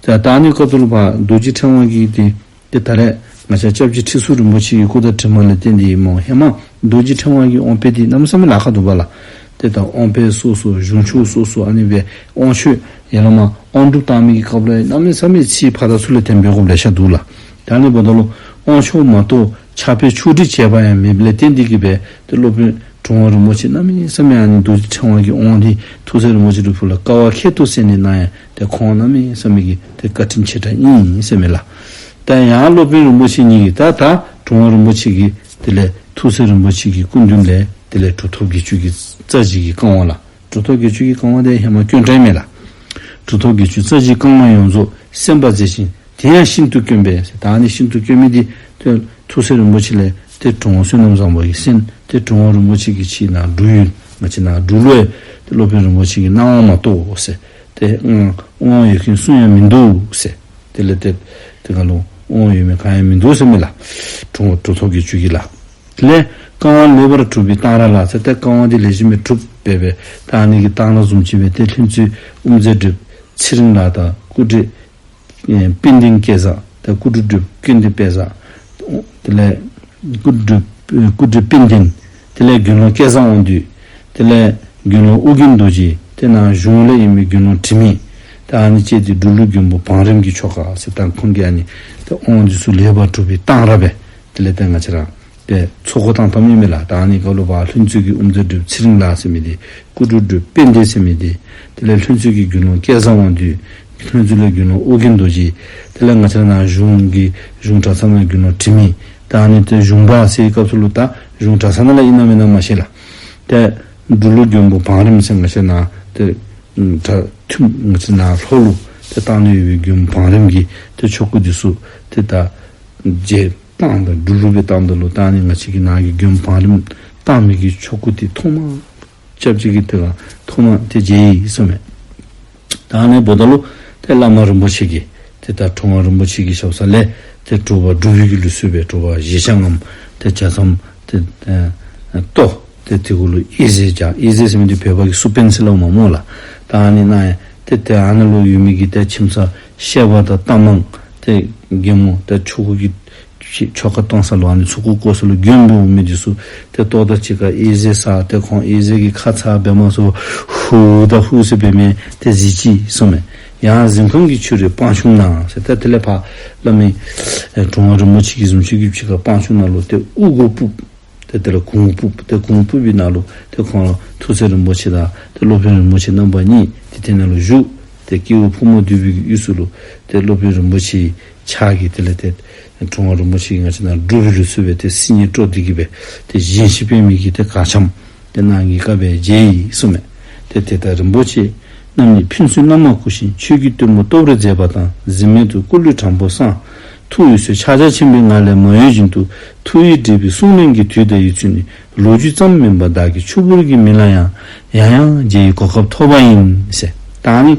ད་ད་ཨ་ནི་སྐབས་སུ་ལུ་ཕར་རྡོ་རྗེ་ཕྲེང་བ་གི་དེ་དེ་ད་རེས་ང་བཅས་སྐྱབས་རྗེ་ཁྲི་ཟུར་རིན་པོ་ཆེ་གི་སྐུ་དྲིན་ལས་བརྟེན་ཏེ་ཨིན་མས། ཧེ་མ་རྡོ་རྗེ་ཕྲེང་བ་གི་དབང་དཔེ་དེ་གནམ་མེད་ས་མེད་ལཱ་ཁག་འདུག་པ་ལགས། དེ་ད་དབང་དཔེ་སོ་སོ་གཞུང་ཆུང་སོ་སོ་ཨ་ནི་སྦེ་དབང་ཆོས་ཡ་ལ་མ་དབང་སྒྲུབ་བཏང་མི་གི་སྐབས་ལུ་གནམ་མེད་ས་མེད་ཕྱིའི་ཕར་དང་ཚུར་ལས་འཐེན་འབད་དགོཔ་ལེ་ཤ་འདུག་ལགས། ད་ཨ་ནི་འབདཝ་ད་ལུ་དབང་ཆོག་མ་གཏོགས་ཕྱག་དཔེ་ཕྱོགས་སྒྲིག་བྱས་པ་ཡང་མེདཔ་ལས་བརྟེན་ཏེ་གིས་སྦེ་ཏེ་སློབ་དཔོན་གྲུབ་དབང་རིན་པོ་ཆེ་གནམ་མེད་ས་མེད་ཨ་ནི་རྡོ་རྗེ་ཕྲེང་བ་གི་དབང་འདི་ཐུགས་སྲས་རིན་པོ་ཆེ་ལུ་ཕུལ་ལ་དཀའ་བ་ཁྱད་དུ་བསད་ནས་གནང་ཡང་ཏེ་ཁོང་གནམ་མེད་ས་མེད་ཀྱི་ཏེ་བཀའ་དྲིན་ཆེ་དྲགས་ཨིན་ཟེར་མས་ལགས། ད་ཡང་སློབ་དཔོན་རིན་པོ་ཆེ་ཉིད་ཀྱིས་ད་ད་གྲུབ་དབང་རིན་པོ་ཆེ་གིས་དེ་ལས་ཐུགས་སྲས་རིན་པོ་ཆེ་གི་སྐུ་མདུན་ལས་དེ་ལས་གྲུབ་ཐོབ་བརྒྱད་ཅུ་གི་རྩ་བཞི་གི་བཀའ་དབང་ལགས། གྲུབ་ཐོབ་བརྒྱད་ཅུ་གི་བཀའ་དབང་དེ་ཧེ་མ་དཀོན་དྲགས་མས་ལགས། གྲུབ་ཐོབ་བརྒྱད་ཅུ་རྩ་བཞིའི་བཀའ་དབང་ཡོངས་རྫོགས་གསན་པར་མཛད་ཅིང་དེ་ཡང་ཤིན་ཏུ་དཀོན་པས། ད་ཨ་ནི་ཤིན་ཏུ་དཀོན་མི་འདི་ཏེ་ཐུགས་སྲས་རིན་པོ་ཆེ་ལས་ཏེ་གྲུབ་དབང་བསོད་ནམས་བཟང་པོ་གིས་གསན། ཏེ་གྲུབ་དབང་རིན་པོ་ཆེ་གིས་ཕྱི་ནང་འབྲུག་ཡུལ་ང་བཅས་ནཱ་འབྲུག་ལུ་ཡང་ཏེ་སློབ་དཔོན་རིན་པོ་ཆེ་གི་གནང་དབང་མ་གཏོགས་ཟེར་ཏེ་དབང་དབང་ཡོད་མཁན་སུ་ཡང་མིན་འདུག་ཟེར། དེ་ལས་ཏེ་དེ་ཁར་ལུ་དབང་ཡོད་མི་གང་ཡང་མིན་འདུག་ཟེར་མས་ལགས། གྲུབ་གྲུབ་ཐོབ་བརྒྱད་ཅུ་གིས་ལགས། དེ་ལས་བཀའ་དབང་ལེགས་པར་གྲུབ་པའི་གཏང་རག་ལགས་ཟེར། ཏེ་བཀའ་དབང་འདི་ལེགས་ཤོམ་སྦེ་གྲུབ་སྦེ་སྦེ་ད་ཨ་ནི་གི་གཏང་རག་བཟུམ་ཅིག་སྦེ་ཏེ་ལྷུན་རྩེ་དབུ་མཛད་སྒྲུབ་ཚེ་རིང་ལགས་དང་སྐུ་བགྲེས་ཨེ་དཔལ་ལྡན་སྐལ་བཟང་ཏེ་སྐུ་དྲུང་སྒྲུབ་ཀུན་ལྡན་དཔལ་བཟང་དེ་ལས་སྐུ་དྲུང་སྐུ་དྲུང་དཔལ་ལྡན་དེ་ལས་དགེ་སློང་སྐལ་བཟང་དབང་འདུས་དེ་ལས་དགེ་སློང་ཨོ་རྒྱན་རྡོ་རྗེ་ཏེ་ནཱ་གཞུང་ལས་ཨིན་མི་དགེ་སློང་དྲི་མེད་ད་ཨ་ནི་བཅས་ཏེ་འབྲུག་ལུ་མགོན་པོ་བང་རིམ་གྱི་ཆོ་ག་ཟེར་ད་ཁོང་གིས་ཨ་ནི་ཏེ་དབང་འདི་ཚུ་ལེགས་པར་གྲུབ་པའི་གཏང་རག་སྦེ་དེ་ལས་ཏེ་ང་བཅས་ར་ཏེ་ཚོགས་འཁོར་བཏང་བཏངམ་ཨིན་མས་ལགས། ད་ཨ་ནི་སྐབས་ལུ་ཕར་ལྷུན་རྩེ་གི་དབུ་མཛད་སྒྲུབ་ཚེ་རིང་ལགས་ཟེར་མི་འདི་སྐུ་དྲུང་སྒྲུབ་དཔལ་ལྡན་ཟེར་མི་འདི་དེ་ལས་ལྷུན་རྩེ་གི་དགེ་སློང་སྐལ་བཟང་དབང་འདུས་ལྷུན་རྩེ་ལས་དགེ་སློང་ཨོ་རྒྱན་རྡོ་རྗེ་དེ་ལས་ང་བཅས་ར་ནཱ་གཞུང་གི་གཞུང་གྲྭ་ཚང་ནང་དགེ་སློང་དྲི་མེད་ད་ཨ་ནི་ཏེ་གཞུང་པ་ཟེར་བའི་སྐབས་སུ་ལུ་ད་གཞུང་གྲྭ་ཚང་ནང་ལས་ཨིན་ན་མེན་ན་མ་ཤེས་ལགས། ཏེ་འབྲུག་ལུ་མགོན་པོ་བང་རིམ་ཟེར་ང་བཅས་ནཱ་ཏེ་གྲྭ་ཐུན་ང་བཅས་ནཱ་ལྷོ་ལུ་ཏེ་གཏང་ནི་ཡོད་པའི་མགོན་པོ་བང་རིམ་གྱི་ཏེ་ཆོ་ག་འདི་ཚུ་ཏེ་ད་རྗེ་གཏང་ད་འབྲུག་ལུ་སྦེ་གཏང་ད་ལུ་ད་ཨ་ནི་ང་བཅས་ཀྱི་ནཱ་གི་མགོན་པོ་བང་རིམ་གཏང་མི་གི་ཆོ་ག་འདི་ཐོག་མ་སྐྱབས་རྗེ་གིས་ཏེ་ག་ཐོག་མ་ཏེ་མཇལ་ཡི་ཟེར་མས། ད་ཨ་ནི་འབདཝ་ད་ལུ་ཏེ་བླ་མ་རིན་པོ་ཆེ་གིས་ཏེ་ད་གྲུབ་དབང་རིན་པོ་ཆེ་གི་ཞབས་ས་ལས་ཏེ་དྲོ་པ་སྒྲུབ་པའི་གི་ལུགས་སྲོལ་སྦེ་དྲོ་པ་བཞེས་ཆང་ངམ་ཏེ་ཇ་མཚམས་ཏེ་ཨེ་གཏོར་ཏེ་དེ་གུ་ལུ་ཨེ་ཟས་བྱ། ཨེ་ཟས་ཟེར་མི་འདི་བོད་པ་གིས་སུ་པན་ཟེར་སླབ་མས་སྨོ་ལགས། ད་ཨ་ནི་གནང་ཡང་ཏེ་ཏེ་ཨ་ནི་ལུ་ཡོད་མི་གི་ཏེ་ཁྱིམ་ཚང་བཤད་པ་དང་གཏམ་མང་ཏེ་རྒན་མོ་ཏེ་ཆོ་ག་གི་ཆོ་ག་གཏང་ས་ལུ་ཨ་ནི་ཚུ་གུ་བཀོ་ས་ལུ་མགོན་པོ་འོང་མི་འདི་ཚུ་ཏེ་ལྟོ་དང་གཅིག་ཁར་ཨེ་ཟས་ཟ། ཏེ་ཁོང་ཨེ་ཟས་ཀྱིས་ཁ་ཚ་འབད་མ་ཚུགས་ཧུ་ད་ཧུ་ཟེར་འབད་མི་ཏེ་གཟིགས་ཅི་ཟེར་མས། ཡང་གཟིམ་ཁང་གི་ཕྱི་རུ་སྤང་ཆུང་ནང་ཟེར་ཏེ་དེ་ལས་ཕར་བླ་མའི་ཨེ་གྲུབ་དབང་རིན་པོ་ཆེ་གི་གཟིམ་ཆུང་གི་ཕྱི་ཁར་སྤང་ཆུང་ནང་ལུ་ཏེ་དབུ་གུར་ཕུབ། ཏེ་དེ་ལས་གུར་ཕུབ། ཏེ་གུར་ཕུབ་པའི་ནང་ལུ་ཏེ་ཁོང་ལུ་ཐུགས་སྲས་རིན་པོ་ཆེ་དང་ཏེ་སློབ་དཔོན་རིན་པོ་ཆེ་རྣམ་པ་གཉིས་ཏེ་དེ་ནང་ལུ་བཞུགས། ཏེ་སྐྱེས་བུ་ཕོ་མོ་འདུས་པའི་གི་དབུས་སུ་ལུ་ཏེ་སློབ་དཔོན་རིན་པོ་ཆེའི་ཕྱག་གིས་དེ་ལས་ཏེ་གྲུབ་དབང་རིན་པོ་ཆེ་གིས་ང་བཅས་ནཱ་སྒྲུབ་པའི་ལུགས་སྲོལ་སྦེ་ཏེ་སིལ་སྙན་དཀྲོལ་ཏེ་གིས་སྦེ་ཏེ་བཞེངས་ཤིང་སྤེལ་མི་གི་ཏེ་གར་འཆམ་ཏེ་གནང་གི་བཀའ་སྦེ་མཇལ་ཡི་ཟེར་མས། ཏེ་དེ་ལྟར་རིན་པོ་ཆེ་ རྣམ་གཉིས་ཕན་ཚུན་རྣམ་པར་བཀུར་ཞིང་ཆོས་ཀྱི་སྟོན་པོ་སྟོབས་རེ་མཛད་པ་དང་གཟིམ་མལ་དུ་སྐུ་ལུས་དྲང་པོར་བསྲང་། ཐུགས་འོད་གསལ་ཕྱག་རྒྱ་ཆེན་པོའི་ངང་ལས་མ་གཡོས་བཞིན་དུ་ཐུགས་ཡིད་འདྲེས་པའི་གསུང་གླེང་གི་དུས་དང་ཡུན་ཚོད་ནི་ལོ་རྒྱུས་ཙམ་མིན་པར་བདག་གིས་ཆུ་བུར་གྱི་མིག་ལ་ཡང་ཡང་ཡང་མཇལ་བའི་གོ་སྐབས་ཐོབ་པ་ཡིན་ཟེར། ད་ནི་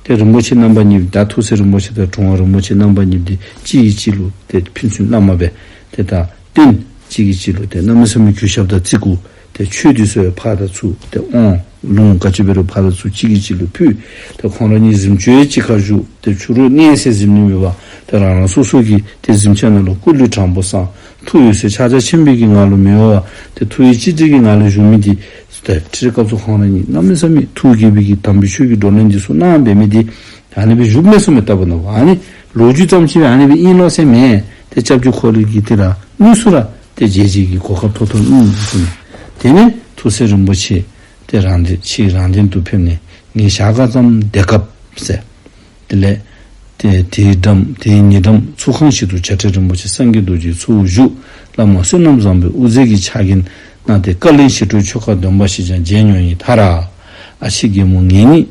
ཏེ་རིན་པོ་ཆེ་རྣམ་པ་གཉིས་ད་ཐུགས་སྲས་རིན་པོ་ཆེ་དང་དྲུང་པ་རིན་པོ་ཆེ་རྣམ་པ་གཉིས་ཏེ་གཅིག་གིས་གཅིག་ལུ་ཏེ་ཕན་ཚུན་བླ་མ་སྦེ་ཏེ་ད་བསྟེན། གཅིག་གིས་གཅིག་ལུ་ཏེ་གནམ་མེད་ས་མེད་གུས་ཞབས་དང་བརྩི་བཀུར། ཏེ་ཆོས་འདི་ཚུ་ཡང་ཕར་དང་ཚུར་ཏེ་དབང་ལུང་ག་ཅི་འབད་རུང་ཕར་དང་ཚུར་གཅིག་གིས་གཅིག་ལུ་ཕུལ། ཏེ་ཁོང་ར་གཉིས་གཟིམ་ཅུང་ཡང་གཅིག་ཁར་བཞུགས། ཏེ་ཕྱི་རུ་གནས་སའི་གཟིམ་ནི་མེད་པར་ཏེ་རང་རང་སོ་སོ་གི་ཏེ་གཟིམ་ཆས་ནང་ལུ་སྐུ་ལུས་དྲང་པོར་བསྲང་། ཐུགས་འོད་གསལ་ཕྱག་རྒྱ་ཆེན་པོའི་གི་ངང་ལུ་མི་གཡོ་བར་ཏེ་ཐུགས་ཡིད་གཅིག་འདྲེས་ཀྱི་ངང་ལུ་བཞུགས་མི་འདི་ཏེ་ཁྲིད་སྐབས་སུ་ཁོང་ར་གཉིས་གནམ་མེད་ས་མེད་ཐུགས་དགྱེས་པའི་གི་དམ་པའི་ཆོས་ཀྱི་བགྲོ་གླེང་འདི་ཚུ་གནང་འབད་མི་འདི་ཨ་ནི་སྦེ་བཞུགས་མི་ཚུགས་མི་ལྟ་བུ་ན་ཨ་ནི་ལོ་རྒྱུས་ཙམ་ཅིག་ཨ་ནི་སྦེ་ཨིན་ལོ་ཟེར་མེན། ཏེ་སྐྱབས་རྗེ་ཁོ་རའི་གི་ཏེ་ར་དངོས་སུ་ར་ཏེ་མཇལ་མཇལ་གྱི་གོ་སྐབས་ཐོབ་ཐོབ་ཨིན་ཟེར་མས། དེ་ནས་ཐུགས་སྲས་རིན་པོ་ཆེ་ཏེ་རང་དེ་ཕྱིར་རང་དོན་དུ་ཕེབས་ནས་ངེའི་ཞག་ཁ་ཙམ་བདེ་སྐབས་ཟེར། དེ་ལས་ཏེ་དེའི་འགྲམ་དེའི་ཉེ་འགྲམ་ཚོགས་ཁང་ཞིག་ཏུ་བྱ་བྲལ་རིན་པོ་ཆེ་སངས་རྒྱས་རྡོ་རྗེའི་ཚོགས་བཞུགས། བླ་མ་བསོད་ནམས་བཟང་པོས་དབུ་མཛད་ཀྱི་ཕྱག་འགན་གནང་སྟེ་བཀའ་ལན་ཞི་ཁྲོའི་ཆོ་ག་འདོན་པ་ཞིག་ཀྱང་མཇལ་མྱོང་ཡི། མཐར་ཨ་ཕྱི་རྒན་མོ་ངེད་གཉིས་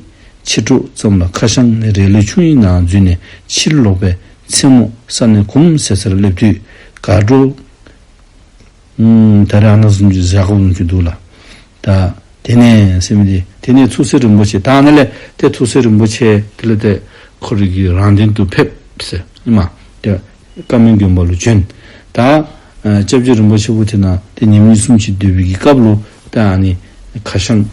ཕྱི་དྲོ་ཙམ་ལ་ཁ་བྱང་ནས་རས་ལས་ཆུང་ཡི་ནང་འཛུལ་ནས་ཕྱིར་ལོག་པའི་མཚན་མོ་ས་གནས་གུམ་ཟེར་སར་སླེབས་དུས་དགའ་སྤྲོ་ཨུམ་ད་རེས་ཨ་ནཱ་བཟུམ་ཅིག་བཞག་དགོཔ་བཟུམ་ཅིག་འདུག་ལགས། ད་དེ་ནས་ཟེར་མི་འདི་དེ་ནས་ཐུགས་སྲས་རིན་པོ་ཆེ་ད་ཨ་ནཱ་ལས་ཏེ་ཐུགས་སྲས་རིན་པོ་ཆེ་དེ་ལས་ཏེ་ཁོ་རའི་གི་རང་དོན་དུ་ཕེབས་ཟེར་ཨིན་མས། ཏེ་བཀའ་མོལ་དགོན་པ་ལུ་བྱོན། ད་ཨ་སྐྱབས་རྗེ་རིན་པོ་ཆེ་བོ་དེ་ནང་ཏེ་ཉིནམ་གཉིས་གསུམ་ཅིག་སྡོད་པའི་གི་སྐབས་ལུ་ད་ཨ་ནི་ཁ་བྱང་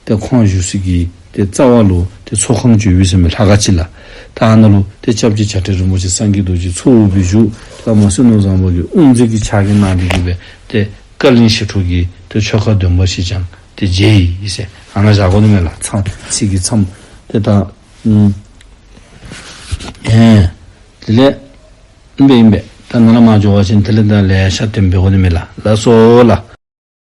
ཏེ་ཁོང་བཞུགས་སའི་གི་ཏེ་རྩ་བ་ལུ་ཏེ་ཚོགས་ཁང་ཅིག་ཡོད་ཟེར་མས་ལྷ་ཁང་ཅིག་ལགས། ད་ཨ་ནཱ་ལུ་ཏེ་སྐྱབས་རྗེ་བྱ་བྲལ་རིན་པོ་ཆེ་སངས་རྒྱས་རྡོ་རྗེ་ཚོགས་དབུ་སྦེ་བཞུགས། བླ་མ་བསོད་ནམས་བཟང་པོ་གིས་དབུ་མཛད་ཀྱི་ཕྱག་འགན་གནང་སྟེ་གི་སྦེ་ཏེ་བཀའ་ལན་ཞི་ཁྲོ་གི་ཏེ་ཆོ་ག་འདོན་པ་ཞིག་ཀྱང་ཏེ་མཇལ་ཡི་ཟེར་ཨ་ནཱ་བཞག་དགོ་ནི་མས་ལགས། མཚམས་ཚིག་གི་མཚམས་ཏེ་ད་ཨུམ་ཨེ་དེ་ལས་ཨིན་པས་ཨིན་པས། ད་ནཱ་ལས་མར་འགྱོ་བ་ཅིན་དེ་ལས་ད་ལེ་ཤ་འདོན་འབད་དགོ་ནི་མས་ལགས། ལགས་སོ་ལགས།